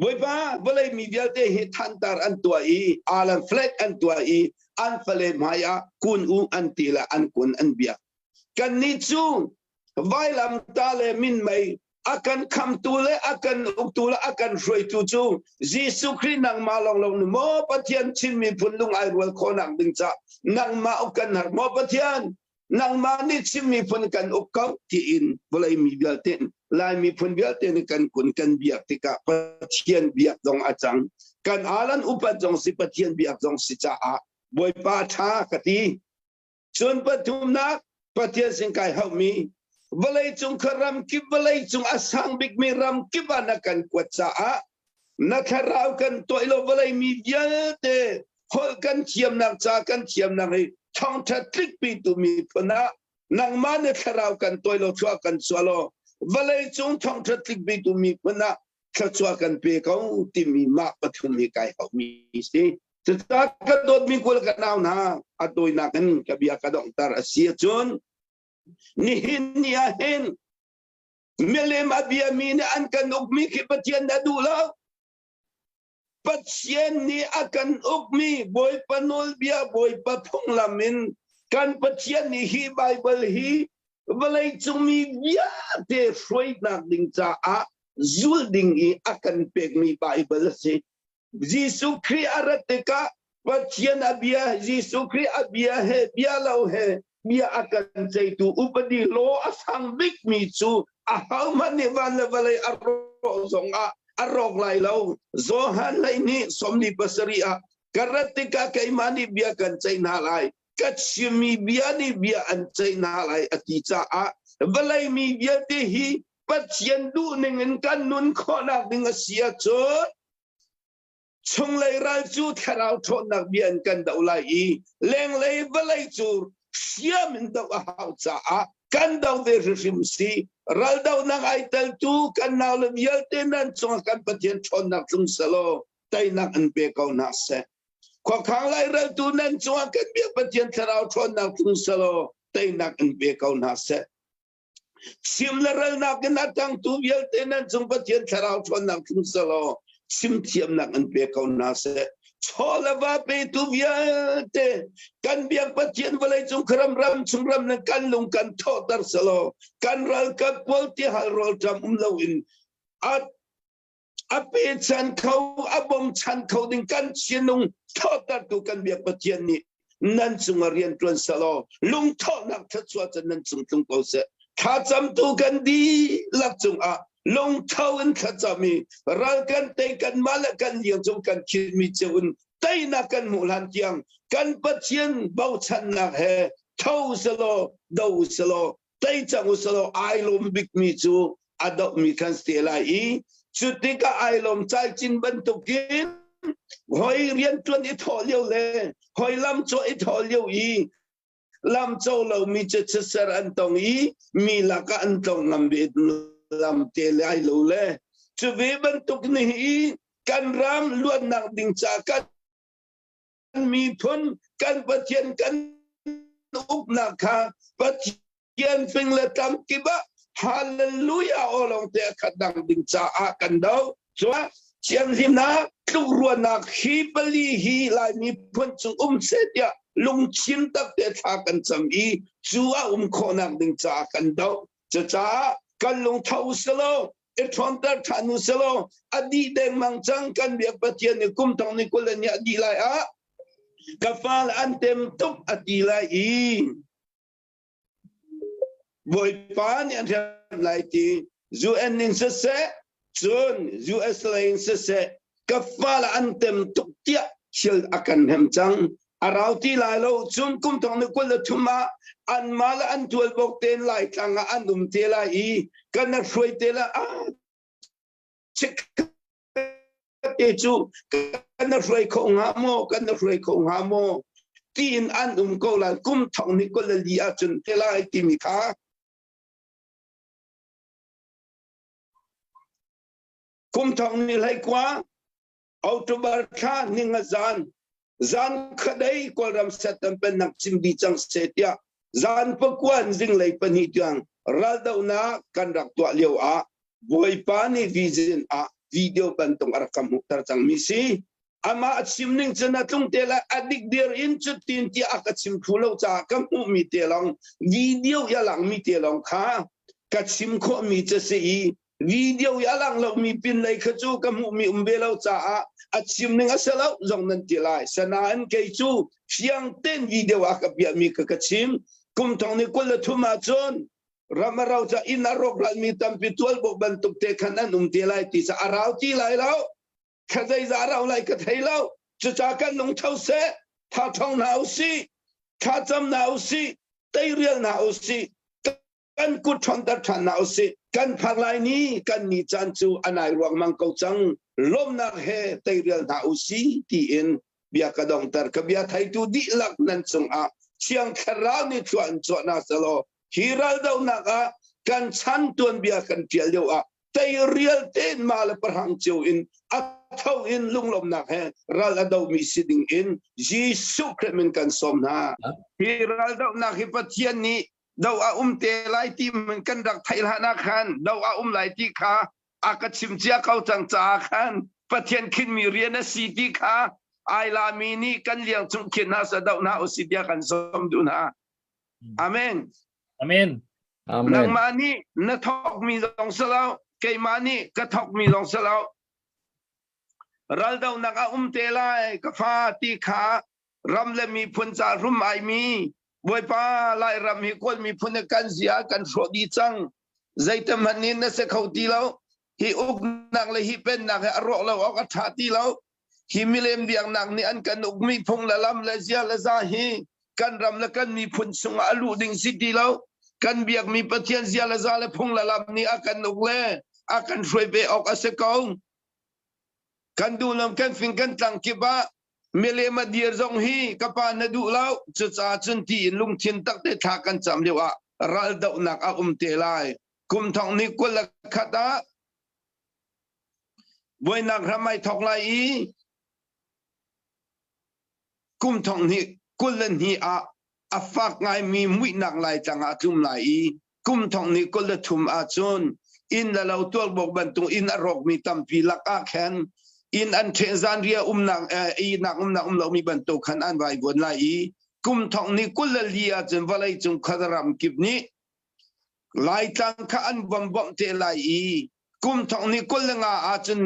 Bawipa vawlei mi vialte hi thantar an tuah i alan flag an tuah i an fale hmai ah kun u an ti le an kun an biak. Kannih cu vailam ta le minmei a kan khamtu le a kan uktu le a kan hruaitu cu Jesuh Khrih nangmah lawnglawng ni maw Pathian Chin miphun lung ai rual khawhnak ding ca nangmah uk kan har maw Pathian nangmah nih Chin miphun kan uk ko tiin vawlei mi vialte Lai miphun vialte nih kan kun kan biak tikah Pathian biak zong a cang kan alan upat zong si Pathian biak zong si caah Bawipa tha ka ti. Cun pathumnak Pathian sin kai hauhmi vawleicung kha ram kip vawleicung a sang bikmi ram kip ah na kan kuat caah na thlarau kan tuah lo vawlei mi vialte holh kan thiamnak ca kan thiamnak hi thawngtha tlikpi tu miphun ah nangmah na thlarau kan tuai lo thua kan chuah lo vawleicung thawngtha tlikpi tu miphun ah thluachuah kan pe ko timi mah pathum hi kai hauhmi si. Cucaah ka dawtmi kul ka nau hna a tawinak in ka bia ka donghter a si ahcun nihin ni ah hin milem a biami nih an kan ukmi khi Pathian a duh lo. Pathian nih a kan ukmi Bawipa nawlbia Bawipa phunglam in kan Pathian nih hi Baibal hi vawleicung mi vialte hruainak ding caah zul ding i a kan pekmi Baibal a si. Jesuh Khrih a rat tikah Pathian a bia Jesuh Khrih a bia he bia lo he bia a kan ceitu upadi law a sang bikmi cu ahohmanh nih van le vawlei a rawh zongah a rawk lai lo. Johan hlei nih 47 ah ka rat tikah keimah nih bia kan ceih hna lai ka chimmi bia nih bia an ceih hna lai a ti caah vawlei mi vialte hi Pathian duhning in kan nun khawhnak ding a si ahcun chunglei ral cu thlarau ṭhawnnak bia in kan doh lai i lenglei vawlei cu hriam in doh a hau caah kan do ve hrimhrim si. Raldohnak ai teltu kan naule vialte nan cungah kan Pathian ṭhawnnak tlung selaw teinak in pe ko hna seh. Khuakhang laireltu nan cungah kan biak Pathian thlarau ṭhawnnak tlung selaw teinak in pe ko hna seh. Chim le ralnak in a tangtu vialte nan cung Pathian thlarau ṭhawnnak tlung selaw chim thiamnak in pe ko hna seh. Chaw le va petu vialte kan biak Pathian vawleicung kharam ram chung ram le kan lung kan thawhter selaw kan ralkap pawl tihal rawlṭam um loin a a pe chan kho a bom chan kho ding kan sinung thawhtertu kan biak Pathian nih nan cungah rian ṭuan selaw lungthawhnak thluachuah cu nan cung tlung ko seh. Thlacamtu kan dihlak cungah lungtho in thlacam i ral kan tei kanmah le kan liang cung kan khinmi cio in teinak kan hmuh hlan tiang kan Pathian bochannak he tho selaw do selaw tei cang u selaw ai lawm bikmi cu a dohmi kan si lai i cu tikah ai lawm caicin bantukin hoi rianṭuan i thawh lio le hoi lam cawh i thawh lio i lam co lomi cu chiser an tong i mi lakah an tlong ngam ve lam te lai lo le cu ve bantuk nih hi kan ram luatnak ding ca kan miphun kan Pathian kan uknak kha Pathian fing le tlang kip ah hallelujah awlawng te a khat dang ding caah kan do. Cun thianghlimnak tlukruannak hi pali hi Lai miphun cung um seh tiah lungchim tak te thla kan cam i cu a um khawhnak ding caah kan do. Cucaah kan lungtho silo i ṭhawnter ṭhan u selaw a dih dengmang cang kan biak Pathian nih kum thong ni 20 le ni a dih lai ah ka fale an tem tuk a ti lai i Bawipa nih an hrem lai ti UN in siseh cun US lei in siseh ka fale an tem tuk tiah thil a kan hem cang a rau ti lai lo cun kum thong ni 23 ah anmah le an tual bok ten lai tlang ah an um te lai i kan na hruai te la a te cu kan na hruai kho hnga maw kan na hruai kho hnga maw tiin an um ko lai kum thong ni 24 ah cun te lai timi kha kum thong ni hlei kwa October thla ninga zan zan khadei Kawlram setan pennak chim di cang se tiah zan pakuan zinglei pahnih tiang raldohnak kan rak tuah lio ah Bawipa nih vision ah. Video bantuk a rak ka hmuhter cangmi si. Amah a chim ning cun a tlung te lai a dik dir in cutin tiah a ka chim thlu lo caah ka hmuhmi te lawng video i a langmi te lawng kha ka chim khawhmi cu si i video i a lang lomi pin lei kha cu ka hmuhmi um ve lo caah a chim ning a si lo zong nan ti lai. Sanain kei cu fiang tein video a ka piahmi ka ka chim. Kum thong ni 23 ahcun ram a ro ca inn a rawk ralmi tampi tualbawk bantuk te khan an um te lai ti ca a rau ti lai lo. Kha zeizah rau lai ka thei lo. Cucaah kan lungtho seh, tha ṭhawng hna usih, thla cam hna usih, teirial hna usih, kan kut ṭhawnter ṭhan hna usih. Kan phak lai ni kan ni caan cu a nai ruangmang ko cang. Lawmhnak he teirial hna usih tiin bia ka dongter. Ka bia theitu dihlak nan cungah Thiang Thlarau nih thlua in chuah hna selaw hi raldohnak ah kan chan tuanbia kan ṭial lio ah teirial tein mah le pahrang cio in a tho in lunglawmnak he ral a domi si ding in Jesuh Khrih min kan sawm hna. Hi raldohnak hi Pathian nih do a um te lai ti min kan rak theih hlan ah khan do a um lai ti kha a ka chim cia ko cang caah khan Pathian khinmi rian a si ti kha ai lami nih kan liang cung khin hna sa doh hna usih tiah kan sawm duh hna. Amen. Amen. Amen. Nangmah nih na thawkmi zong si lo, keimah nih ka thawkmi zong si lo. Raldohnak a um te lai ka fa ti kha ram le miphun ca rum aimi Bawipa Lairam hi Kawl miphun he kan zia kan hrawh dih cang. Zeitem hmanh in na si kho ti lo. Hi uknak le hi pennak hi a rawh lo awk a ṭha ti lo. Hi milem biaknak nih an kan ukmi phung le lam le zia le za hi kan ram le kan miphun chungah a luh ding si ti lo. Kan biakmi Pathian zia le za le phung le lam nih a kan uk le a kan hruai ve awk a si ko. Kan duh lo kan fing kan tlang kip ah milem a dir zong hi ka pa na duh lo cucaah cun ti in lungthin tak te thla kan cam lio ah ral dohnak a um te lai. Kum thong ni 21 ah buainak ram ai thok lai i kum thong hnih 22 ah a fak ngaimi muihnak laitlang ah a tlum lai i kum thong hnih 23 ahcun inn le lo tualbawk bantuk inn a rawkmi tampi lak ah khan inn an ṭhen zanriah umnak ihnak umnak um lomi bantuk khan an vai vuan lai i kum thong hnih 24 ahcun vawlei cung khuaram kip nih Laitlang kha an bawm bawmh te lai i kum thong hnih 25 ahcun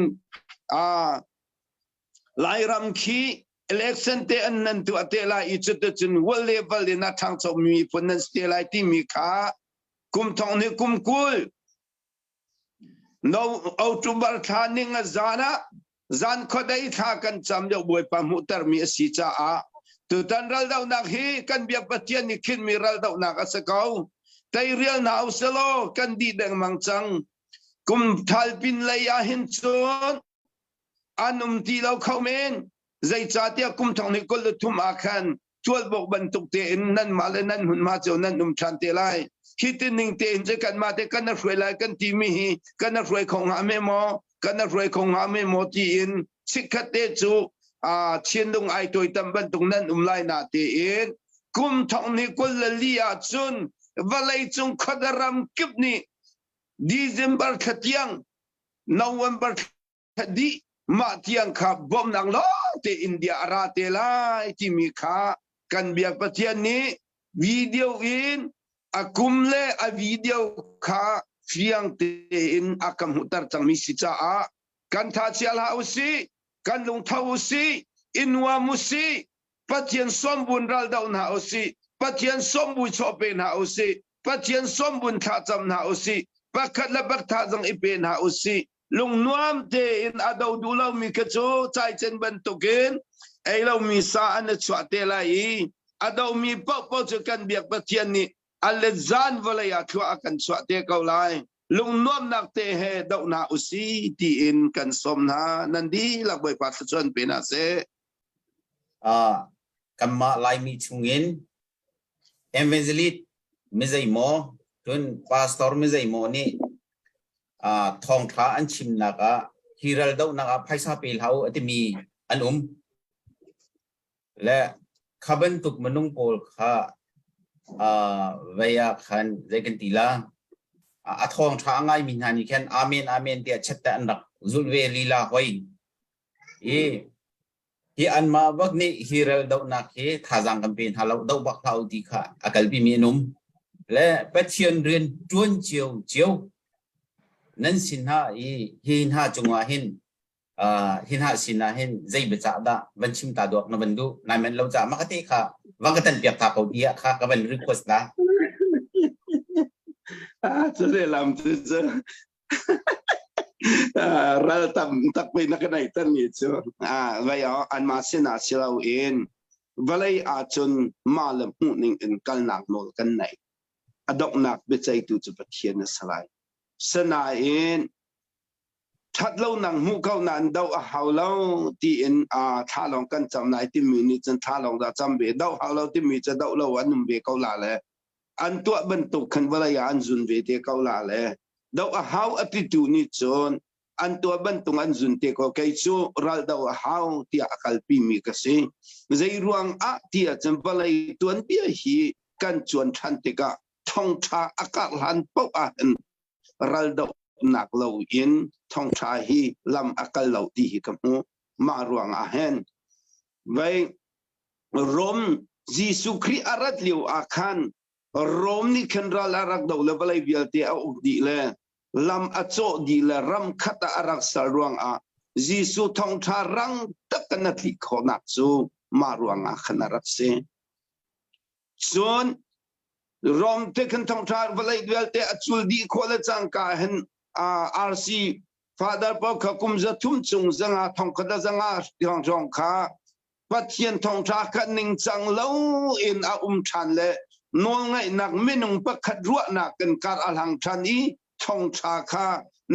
Lairam khi election te an nan tuah te lai i cuticun world level in a ṭhangcho mi miphun nan si te lai timi kha kum thong hnih kum 20 no October thla ning a zan ah zan khuadei thla kan cam lio Bawipa hmuhtermi a si caah tutan raldohnak hi kan biak Pathian nih khinmi raldohnak a si ko. Teirial hna uselaw kan dih dengmang cang. Kum thal pin lei ah hin cun an um ti lo kho men. Zeicahtiah kum thong hnih 23 ah khan tualbawk bantuk tein nanmah le nan hmunhma cio nan um ṭhan te lai. Hi tining tein cu kanmah te kan hruai lai kan timi hi kan hruai kho hnga me maw kan hruai kho hnga me maw tiin chikkhat te cu thinlung ai tuaitam bantuk nan um lai na tiin kum thong hnih 24 ah cun vawlei cung khuadaram kip nih December thla tiang November dih mah tiang kha bawmhnak lawng te India a ra te lai timi kha kan biak Pathian nih video in a kum le a video kha fiang tein a ka hmuhter cangmi si caah kan tha chia hlah usih kan lungtho usih i nuam usih Pathian sawmbun ral doh hna usih Pathian sawmbu chaw pe hna usih Pathian sawmbun thlacam hna usih pakhat le pakhat zong i pe hna usih lungnuam tein a do duh lomi kha cu caicen bantukin ei lomi sa an i chuah te lai i a domi paohpaoh cu kan biak Pathian nih a let zan vawlei ah thlua a kan chuah te ko lai lungnuamnak te he doh hna usi tiin kan sawm hna nan dihlak Bawipa thluachuah pe hna seh uh, kanmah Laimi chungin evangelist mizeimaw cun pastor mizeimaw nih uh, thawngṭha an chimnak ah hi ral dohnak ah phaisa pe hlah u a timi an um. Le kha bantuk minung pawl kha uh, vei ah khan zei kan ti la a thawngṭha a ngaimi hna nih khan amen amen tiah chat te an rak. zulh ve lila hoi. I hi anmah bak nih hi ral dohnak hi thazaang kan pe hna lo, doh bak hlah u ti kha a kalpi mi an um. Le Pathian rian ṭuan cio cio nan sin hna i hi hna cungah hin hi hna sin ah hin zei biacah dah van chim ta duak na van duh nai manh lo caah mah te kha van ka tan piak ta ko tiah kha ka van request la. Ah, cu lehlam cu cu ral tam tak pe na ka nei tan mi cu vai anmah sinah si loin vawlei ahcun mah le hmuh ning in kalnak nawl kan nei. A donghnak biaceihtu cu Pathian a si lai. Sinain ṭhatlonak hmuh ko nain doh a hau lo tiin thla lawng kan cam lai timi nih cun thla lawng dah cam ve, doh hau lo timi cu doh lo an um ve ko la le an tuah bantuk khan vawlei ah an zun ve te ko la le doh a hau a titu nih cun an tuah bantuk an zun te ko. Kei cu ral doh a hau tiah a kalpi mi ka si. Zei ruang ah tiah cun vawlei tuanbia hi kan cuan ṭhan tikah thongṭha a karh hlan paoh ah hin ral dohnak lo in thongṭha hi lam a kal lo ti hi ka hmuh. Mah ruang ah hin vei Rom Jesuh Khrih a rat lio ah khan Rom nih khan ral a rak do le vawlei vialte a uk dih le lam a cawh dih le ram khat ah a rak sal ruangah Jesuh thawngṭha rang tak in a tlik khawhnak cu mah ruangah khan a rak si. Cun Rom te khan thawngṭha vawlei vialte a cul dih khawh le cangka hin RC Father paoh kha kum 300 chung zanga thongkhat le zanga hrawng kha Pathian thawngṭha kha ningcang lo in a um ṭhan le nawlngaihnak minung pakhat ruahnak in kar a hlang ṭhan i thawngṭha kha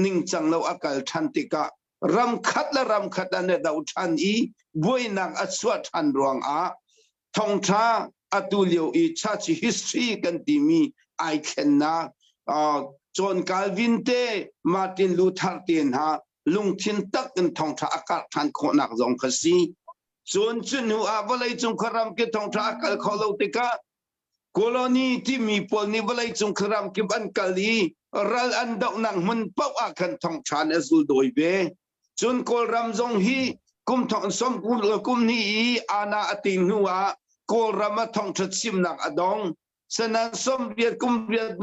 ningcang lo a kal ṭhan tikah ram khat le ram khat an i do ṭhan i buainak a chuah ṭhan ruangah thawngṭha atu lio i church history kan timi ai thlennak John Calvin te, Martin Luther te hna lungthin tak in thawngṭha a karh ṭhan khawhnak zong kha si. Cun cu hnu ah vawleicung khuaram kip thawngṭha a kal kho lo tikah colony timi pawl nih vawleicung khuaram kip an kal i ral an dohnak hmun paoh ah khan thawngṭha an zul dawi ve. Cun Kawlram zong hi kum thong som kum hnih i ana a ting hnu ah Kawlram ah thawngṭha chimnak a dong. Sanan 80 kum riat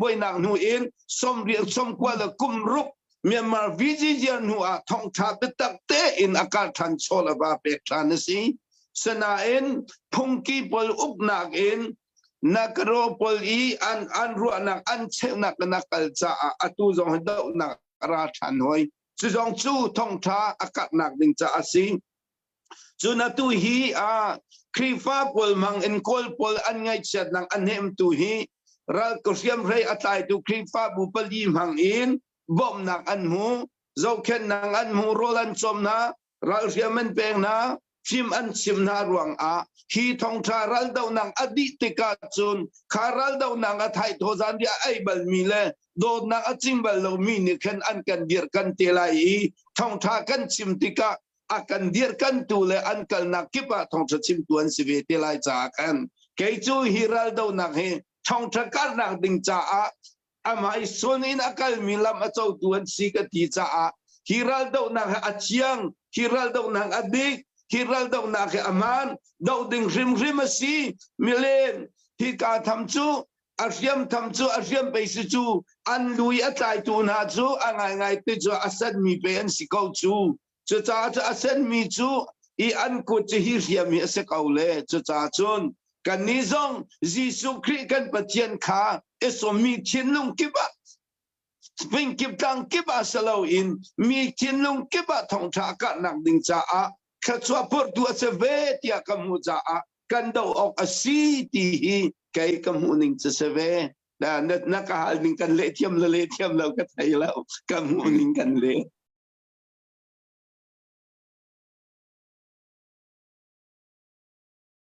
buainak hnu in 80 90 le kum ruk Myanmar VGGR hnu ah thongtha biatak tein a kar ṭhan chawl a va pek ṭhan a si. Sanain phungki pawl uknak in Nakaro pawl i an an ruahnak an cheuhnak in a kal caah atu zong hi dohnak a ra ṭhan hoi. Cu zong cu thongtha a karhnak ding caah a si. Cun atu hi ah Khrihfa pawl hmang in Kawl pawl an ngaihchiatnak a hnemtu hi ral hriamhrei a tlaitu Khrihfabu pali hmang in bawmhnak an hmu, zohkhenhnak an hmu, rawl an cawm hna, ralhriam an pek hna, fim an chim hna ruangah hi thongṭha raldohnak a dih tikah cun kha raldohnak a thaithawh zan a ei balmi le dawtnak a cing bal lomi nih khan an kan dirh kan te lai i thongṭha kan chim tikah a kan dirhkantu le an kalnak kip ah thawngṭha chimtu an si ve te lai caah khan kei cu hi raldonak hi thawngṭha karnak ding caah amah i sun in a kalmi lam a cotu an si ka ti caah hi raldohnak hi a thiang, hi raldohnak a dik, hi raldohnak hi a hmaan, doh ding hrimhrim a si. Milen hi ka tham cu a hriam tham cu a hriam pei si cu an lui a tlaitu hna cu a ngaingai ti cu a senmi pe an si ko cu. Cucaah cu a senmi cu i an kut cu hi hriam hi a si ko le. Cucaah cun kannih zong Jesuh Khrih kan Pathian kha i sawmmi thinlung kip ah fing kip tlang kip ah si loin mi thinlung kip ah thawngṭha a karhnak ding caah thluachuah phurtu a si ve tiah ka hmuh caah kan doh awk a si ti hi kei ka hmuh ning cu si ve. Na ka hal ning kan leh thiam le leh thiam lo ka thei lo, ka hmuh ning kan leh.